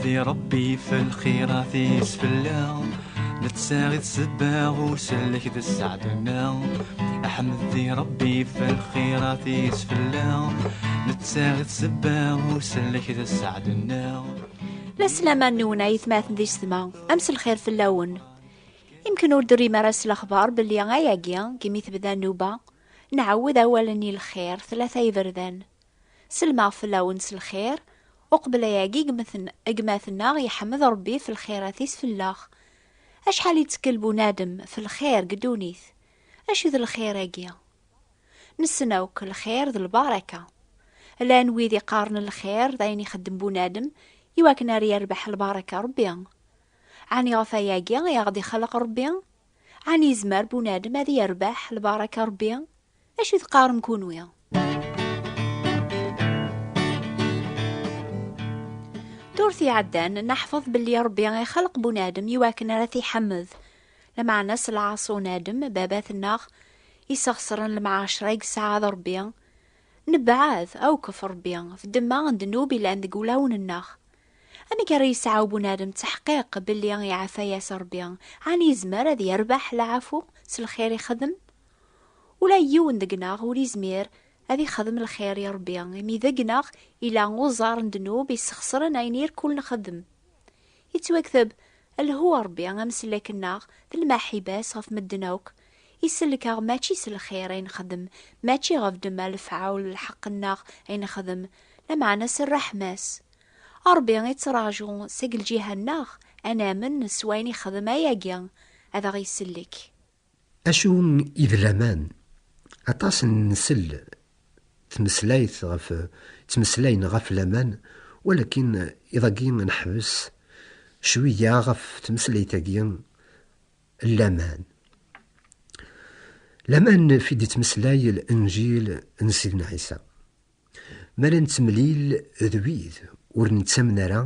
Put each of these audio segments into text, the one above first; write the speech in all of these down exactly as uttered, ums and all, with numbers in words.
Di Ṛebbi f lxirat-is fell-aɣ, netta i d ssebba usellek d sseɛd-nneɣ. Ḥmed di Ṛebbi f lxirat-is fell-aɣ, netta i d ssebba usellek d sseɛd-nneɣ. La slama-nwen ay atmaten d yessetma, am s lxir fell-awen. Imken ur d-terrim ara s lexbar belli ayagi, imi tebda nnuba, nɛawed awal-nni lxir tlata iberdan. Selmeɣ fell-awen s lxir, uqbel ayagi gmet-, gma-tneɣ yeḥmed Ṛebbi f lxirat-is fell-aɣ. Acḥal ittkel bunadem f lxir deg ddunit? Acu d lxir-agi? Nessen akk lxir d lbaraka. Llan wid iqqaren lxir d ayen ixeddem bunadem iwakken ar yerbeḥ lbaraka Ṛebbi. Ɛni ɣef ayagi i aɣ-d-ixleq Ṛebbi? Ɛni yezmer bunadem ad yerbeḥ lbaraka Ṛebbi? Acu teqqarem kunwi? Ddurt iɛeddan, neḥfeḍ belli Ṛebbi ixleq bunadem iwakken ara t-iḥemmed. Lameɛna s lɛaṣi unadem, baba-tneɣ, isexṣren lemɛacra i yesɛa d Ṛebbi, nebɛed awkef Ṛebbi f ddemma n ddnub ilan deg wulawen-nneɣ. Amek ara yesɛu bunadem ttaḥqiq belli iɛafa-yas Ṛebbi? Ɛni yezmer ad yerbeḥ lɛafu s lxir ixdem? Ula yiwen deg-neɣ ur yezmir ad ixdem lxir i Ṛebbi, imi deg-neɣ ila uẓar n ddnub issexṣren ayen irkul nxeddem. Yettwakteb, lhu Ṛebbi amsellek-nneɣ d lmaḥiba-s ɣef medden akk. Isellek-aɣ mačči s lxir ay nxeddem, mačči ɣef ddemma lefɛul lḥeqq-nneɣ ay nexdem, lameɛna s ṛṛeḥma-s. Ṛebbi ittraǧu seg lǧiha-nneɣ ad namen s wayen ixdem ayagi, ad aɣ-isellek. Acu i d laman? Aṭas n nsell tmeslayt ɣef, ttmeslayen ɣef laman, walakin iḍ-agi neḥbes cwiya ɣef tmeslayt-agi n laman. Laman f i d-ittmeslay Lenǧil n Sidna Ɛisa. Mi ara nettemlil d wid ur nettamen ara,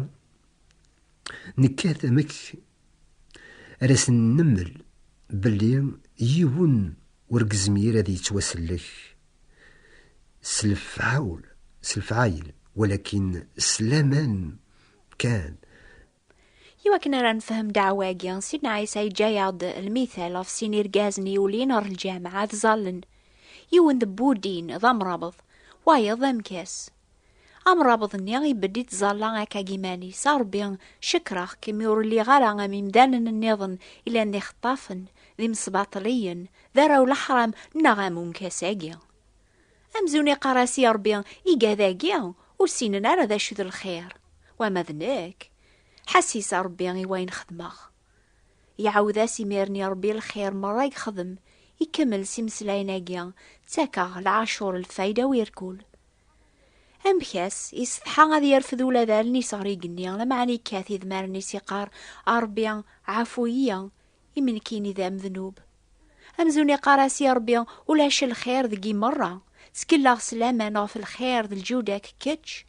nekkat amek ara sen-nemmel belli yiwen ur yezmir ad yettwasellek s lefɛul, s lefɛayel, walakin s laman kan. Iwakken ara nefhem ddeɛwa-agi, Sidna Ɛisa yeǧǧa-yaɣ-d lmital ɣef sin irgazen yulin ɣer lǧameɛ ad ẓallen. Yiwen d Budin, d amrabeḍ, wayeḍ d amkas. Amrabeḍ-nni ibedd i tẓalla akka deg iman-is: "A Ṛebbi, cekreɣ-k imi ur lliɣ ara am imdanen nniḍen ilan d ixeṭṭafen, d imesbaṭliyen, d arraw n leḥram neɣ am umkas-agi." Amzun iqqar-as i Ṛebbi: "Igad-agi ur ssinen ara d acu d lxir. Wama d nekk, ḥassis a Ṛebbi i wayen xedmeɣ." Iɛawed-as imir-nni Ṛebbi lxir merra i yexdem, ikemmel s imeslayen-agi: "Ttakeɣ lɛacur lfayda u irkul." Amek-as, isetḥa ad yerfed ula d allen-is ɣer igenni, lameɛna ikkat idmaren-is iqqar: "A Ṛebbi, ɛafu-iyi, imi nekkini d amednub." Amzun iqqar-as i Ṛebbi: "Ulac lxir deg-i merra, ttkelleɣ s laman ɣef lxir d lǧudak kečč."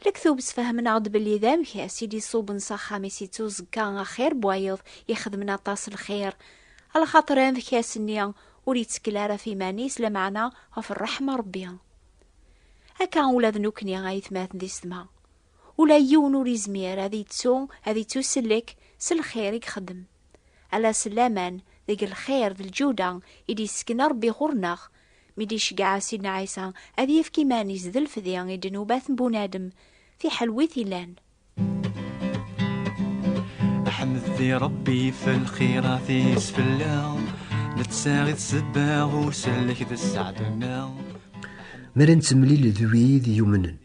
Lektub sfehmneɣ-d belli d amkas i d-iṣuben s axxam-is ittuẓekka axir n wayeḍ ixedmen aṭas lxir, alaxaṭer amkas-nni ur ittkel ara ɣef iman-is, lameɛna ɣef ṛṛeḥma n Ṛebbi. Akka ula d nekkni, ay atmaten d yessetma, ula yiwen ur izmir ad yettu, ad yettusellek s lxir i ixeddem. Ala s laman deg lxir d lǧuda i d-yessken Ṛebbi ɣur-neɣ, mi d-iceggeɛ Sidna Ɛisa ad yefk iman-is d lefdi i ddnubat n bunadem, fiḥel wi t-ilan. Ḥmed di Ṛebbi f lxirat-is fell-aɣ, netta i d ssebba usellek d sseɛd-nneɣ. Mi ara nettemlil d wid yumnen,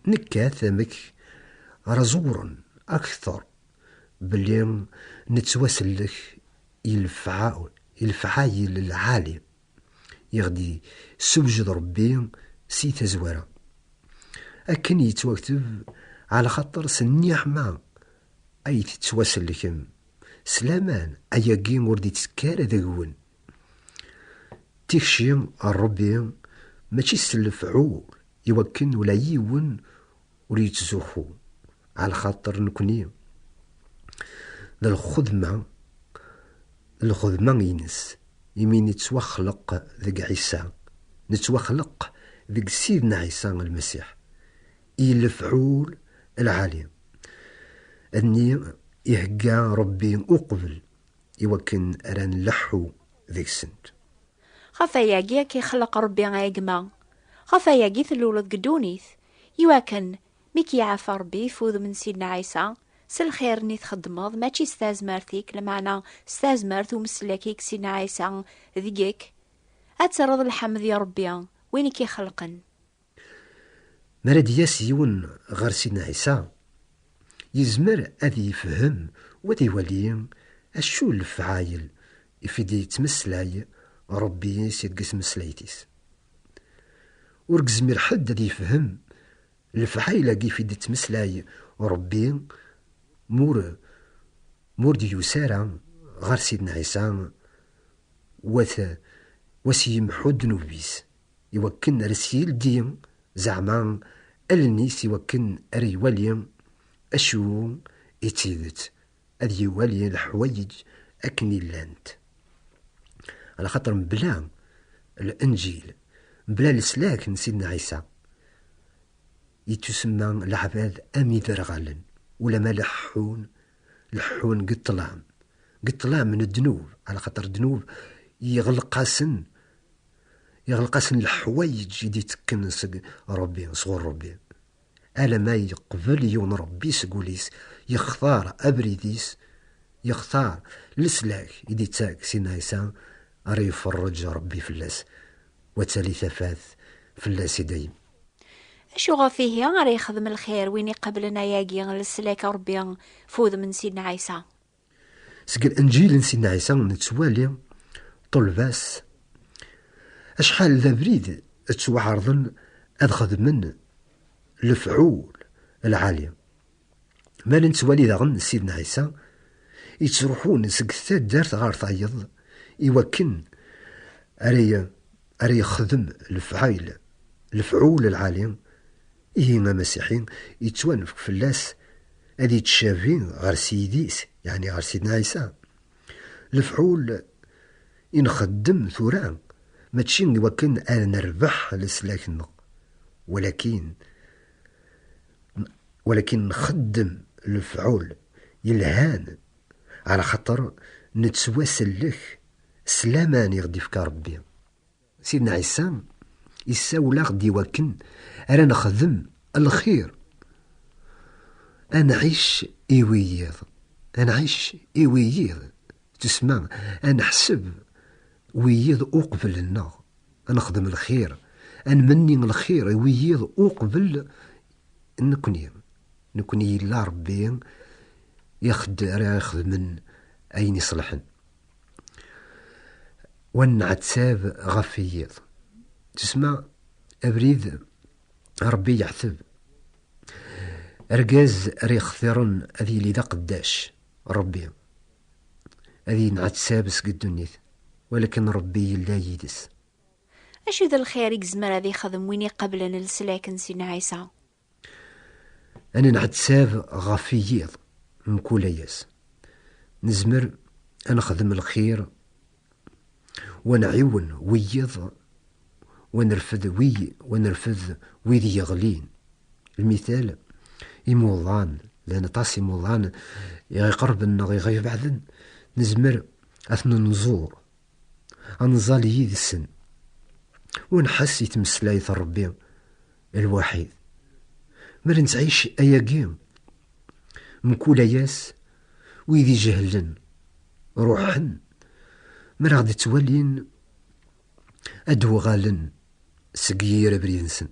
nekkat amek ara ẓewren akteṛ belli nettwasellek i lefɛa-, i lefɛayel lɛali i ɣ-d-yessewjed Ṛebbi si tazwara. Akken yettwakteb, ɛla xaṭer s nniɛma ay tettwasellkem, s laman ayagi ur d-ittekki ara deg-wen. Tikci n Ṛebbi mačči s lefɛul, iwakken ula yiwen ur yettzuxxu, ɛla xaṭer nekni d lxedma, lxedma-ines, imi nettwaxleq deg Ɛisa, nettwaxleq deg Sidna Ɛisa Lmasiḥ, i lefɛul lɛali. ad nni ihegga Ṛebbi uqbel i wakken ara nleḥḥu deg-sent. Ɣef ayagi i k-ixleq Ṛebbi a gma. Ɣef ayagi telluleḍ deg ddunit. Iwakken, mi k-iɛafa Ṛebbi f udem n Sidna Ɛisa, s lxir-nni txeddmeḍ, mačči s tazmert-ik, lameɛna s tazmert umeslak-ik Sidna Ɛisa deg-k, ad terreḍ lḥemd i Ṛebbi, win i k-ixelqen. Mi ara d-yas yiwen ɣer Sidna Ɛisa, yezmer ad yefhem u ad iwali acu lefɛayel i f-id yettmeslay Ṛebbi si deg tmeslayt-is. Ur yezmir ḥedd ad yefhem lefɛayel-agi f-id yettmeslay Ṛebbi, mur, mur d-yusi ara ɣer Sidna Ɛisa, wat, was yemḥu ddnub-is, iwakken ara s-yeldi, zeɛma, allen-is, iwakken ara iwali acu i d tidet, ad iwali leḥwayeǧ akken i llant. Alaxaṭer mebla Lenǧil, mebla leslak n Sidna Ɛisa, yettusemma leɛbad am iderɣalen, ulama leḥḥun, leḥḥun deg ṭṭlam, deg ṭṭlam n ddnub, alaxaṭer ddnub yeɣleq-asen, yeɣleq-asen leḥwayeǧ i d-itekken seg Ṛebbi, sɣur Ṛebbi. Alama yeqbel yiwen Ṛebbi seg wul-is, yextar abrid-is, yextar leslak i d-ittak Sidna Ɛisa, ara iferreǧ Ṛebbi fell-as, wa tali tafat fell-as i dayem. Acu ɣef ihi ara yexdem lxir win iqeblen ayagi leslak n Ṛebbi f udem n Sidna Ɛisa? Seg Lenǧil n Sidna Ɛisa nettwali ṭṭelba-s acḥal d abrid ttwaɛerḍen ad xedmen lefɛul lɛali. Ma nettwali daɣen Sidna Ɛisa yettruḥun seg taddart ɣer tayeḍ iwakken ara y-, ara yexdem lefɛayel, lefɛul lɛali. Ihi amasiḥi yettwanefk fell-as ad yettcabi ɣer Ssid-is, yeɛni ɣer Sidna Ɛisa. Lefɛul i nxeddem tura mačči iwakken ad nerbeḥ leslak-nneɣ, walakin, walakin nxeddem lefɛul yelhan, ɛla xaṭer nettwasellek s laman i ɣ-d-ifka Ṛebbi. Sidna Ɛisa yessawel-aɣ-d iwakken ara nexdem lxir, ad nɛic i wiyiḍ, ad nɛic i wiyiḍ, tusma ad neḥseb wiyiḍ uqbel-nneɣ, ad nexdem lxir, ad nmenni lxir i wiyiḍ uqbel nekni. Nekni yella Ṛebbi ixed-, ara ixedmen ayen iṣelḥen. Wa nɛettab ɣef yiḍ. Tusma abrid Ṛebbi yeɛteb. Argaz ara yextiren ad yili d aqeddac Ṛebbi, ad yenɛettab seg ddunit, walakin Ṛebbi yella yid-s. Acu d lxir i yezmer ad ixdem win iqeblen leslak n Sidna Ɛisa? Ad nenɛettab ɣef yiḍ mkul ass. Nezmer ad nexdem lxir, wa nɛiwen wiyiḍ, wa nerfed wi-, wa nerfed wid yeɣlin. Lmital, imuḍan, llan aṭas imuḍan i ɣ-iqerben neɣ i ɣ-ibeɛden, nezmer ad ten-nẓur, ad nẓal yid-sen, u nḥess i tmeslayt n Ṛebbi lwaḥid. Mi ara nettɛic ayagi, mkul ass, wid ijehlen ruḥen, mi ara ɣ-d-ttwalin, ad d-uɣalen seg yir abrid-nsen.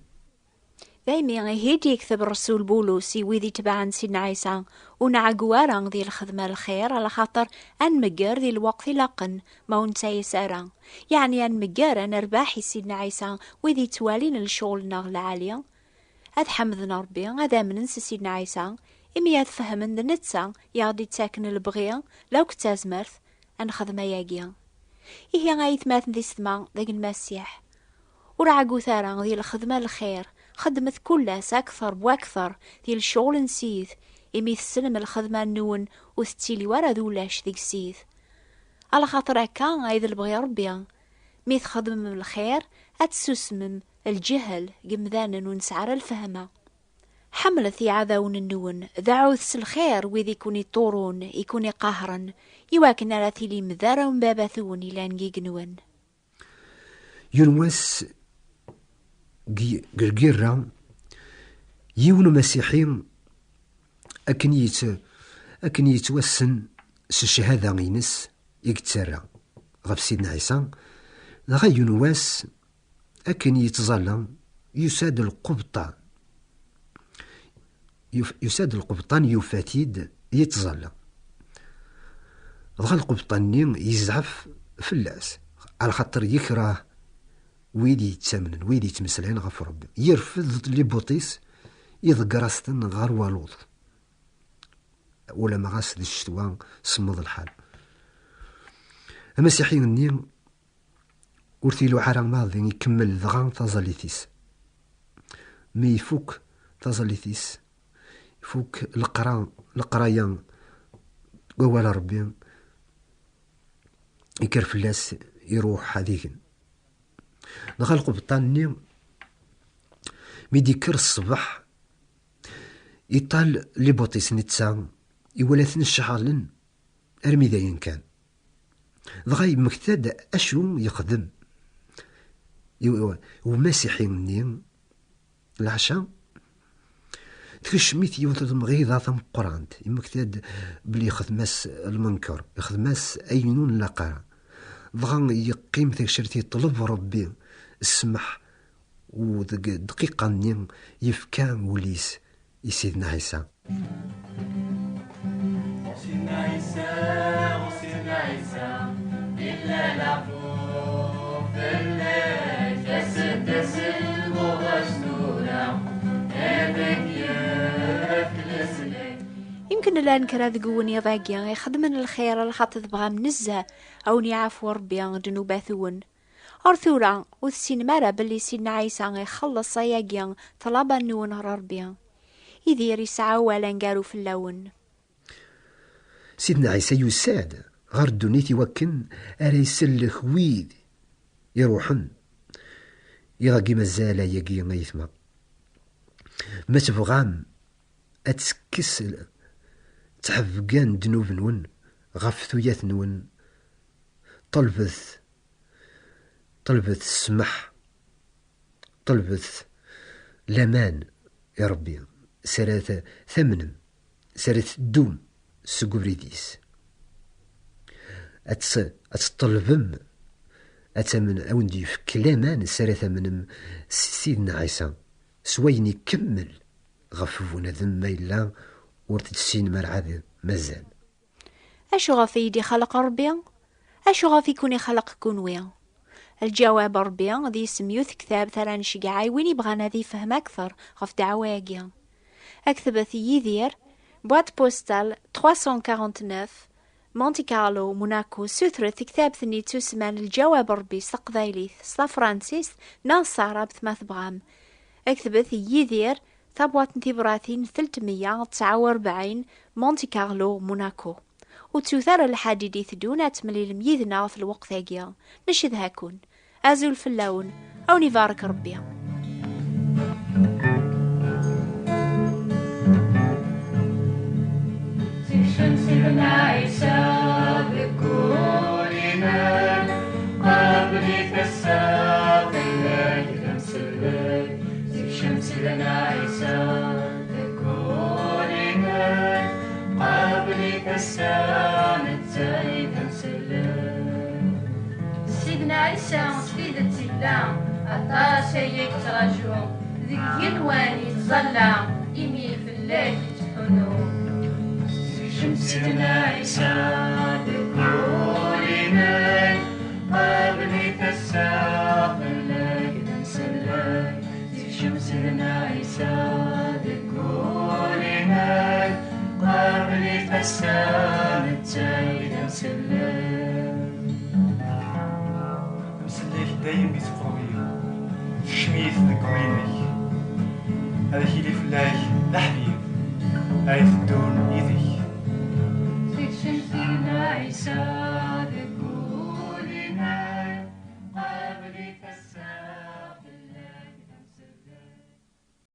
Daymi ihi i d-yekteb Ṛṛsul Bulus i wid itebɛen Sidna Ɛisa, ur nɛeggu ara di lxedma lxir, ala xaṭer ad nmegger di lweqt ilaqen, ma ur nettayes ara. Yeɛni ad nmegger, ad nerbeḥ i Sidna Ɛisa, wid yettwalin lecɣel-nneɣ lɛali, ad ḥemden Ṛebbi, ad amnen s Sidna Ɛisa, imi ad fehmen d netta i aɣ-d-ittaken lebɣi, la akked tazmert, ad nexdem ayagi. Ihi, ay atmaten di setma, deg Lmasiḥ, ur ɛeggut ara di lxedma lxir, xedmet kul ass akteṛ bu akteṛ di lecɣel n Ssid, imi tessnem lxedma-nwen ur tettili ara d ulac deg Ssid. Ala xaṭer akka ay d lebɣi Ṛebbi. Mi txedmem lxir, ad tessusmem lǧehl deg yemdanen ur nesɛi ara lfehma. Ḥemmlet iɛdawen-nwen, deɛɛut s lxir wid i ken-iṭṭurun, i ken-iqahren, iwakken ara tilim d arraw n Baba-twen yellan deg igenwen. Yiwen wass, deg deg lgirra, yiwen umasiḥi akken yett-, akken yettwassen s cchada-ines i yettarra ɣef Sidna Ɛisa, dɣa yiwen wass, akken yettẓalla, yusa-d lqebṭan. Yuf-, yusa-d lqebṭan, yufa-t-id yettẓalla. Dɣa lqebṭan-nni yezɛef fell-as, ɛlaxaṭer yekreh wid yettamnen, wid yettmeslayen ɣef Ṛebbi. Yerfed libuṭ-is, iḍegger-as-ten ɣer waluḍ. Ulamma ɣas d ccetwa, semmeḍ lḥal. Amasiḥi-nni ur t-iluḥ ara maḍi, ikemmel dɣa taẓallit-is. Mi ifuk taẓallit-is, ifuk leqra-, leqraya n wawal Ṛebbi, ikker fell-as, iruḥ ad igen. Dɣa lqebṭan-nni, mi d-ikker ṣṣbeḥ, iṭal libuṭ-is netta, iwala-ten ceɛlen armi d ayen kan. Dɣa yemmekta-d acu yexdem i, i umasiḥi-nni. Leɛca, tkecm-it yiwet n tmeɣiḍa tameqqrant, yemmekta-d belli yexdem-as lmenker, yexdem-as ayen ur nlaq ara. Dɣa yeqqim tagcert, yeṭleb Ṛebbi ssmaḥ, u deg dqiqa-nni yefka wul-is i Sidna Ɛisa. Sidna Ɛisa, Sidna Ɛisa, yella leɛfu fell-ak, as-d, as-d, lmuɣ-as tura, ad ak-yefk leslak. Yemken llan kra deg-wen iḍ-agi ixedmen lxir, lxaṭer tebɣam nezzeh a wen-iɛafu Ṛebbi ddnubat-wen. Ar tura, ur tessinem ara belli Sidna Ɛisa ixelleṣ ayagi ṭṭlaba-nwen ɣer Ṛebbi? Yidir yesɛa awal aneggaru fell-awen. Sidna Ɛisa yusa-d ɣer ddunit iwakken ara isellek wid iruḥen. Iḍ-agi mazal ayagi, ayetma. Ma tebɣam ad tekkes ttḥebgan ddnub-nwen ɣef tuyat-nwen, ṭelbet, ṭelbet ssmaḥ, ṭelbet laman i Ṛebbi, s ara t-, tamnem, s ara teddum seg ubrid-is. Ad tt-, ad teṭṭelbem, ad tamen-, ad wen-d-yefk laman s ara tamnem s Sidna Ɛisa, s wayen ikemmel ɣef bunadem ma yella ur t-tessinem ara ɛad mazal. Acu ɣef i yi-d-ixleq Ṛebbi? Acu ɣef i ken-ixleq kunwi? Lǧawab Ṛebbi d yisem n tektabt ara nceggeɛ i win ibɣan ad ifhem akteṛ ɣef ddeɛwa-agi. Aktbet i Yidir, boîte postale trois cent quarante-neuf, Monte Carlo, Monaco. Sutret tektabt-nni yettusemman Lǧawab Ṛebbi s taqbaylit, s tafransist neɣ s taɛrabt ma tebɣam. Aktbet i Yidir, tabwaṭ n tibratin telt meyya tesɛa u rebɛin, Monte Carlo, Monaco. Ur ttut ara lḥadid iteddun ad temlilem yid-neɣ ɣef lweqt-agi. Ncedha-ken. Azul fell-awen. A wen-ibarek Ṛebbi. Tekcem Sidna Ɛisa deg wul-inek, qabel-it ass-a fell-ak d amsellek. Tekcem Sidna Ɛisa deg wul-inek, qabel-it ass-a netta i d amsellek. Sidna Ɛisa s tidet yella, aṭas ay yettṛaju, deg igenwan yettẓalla, imi fell-ak yettḥunnu. Sekcem Sidna Ɛisa deg wul-inek, qabel-it ass-a fell-ak d amsellek. Sekcem Sidna Ɛisa deg wul-inek, qabel-it ass-a netta i d amsellek. Amsellek dayem yettqerrib, sekcem-it deg wul-inek. Ad ak-yili fell-ak d aḥbib, ara iteddun yid-k. Sekcem Sidna Ɛisa.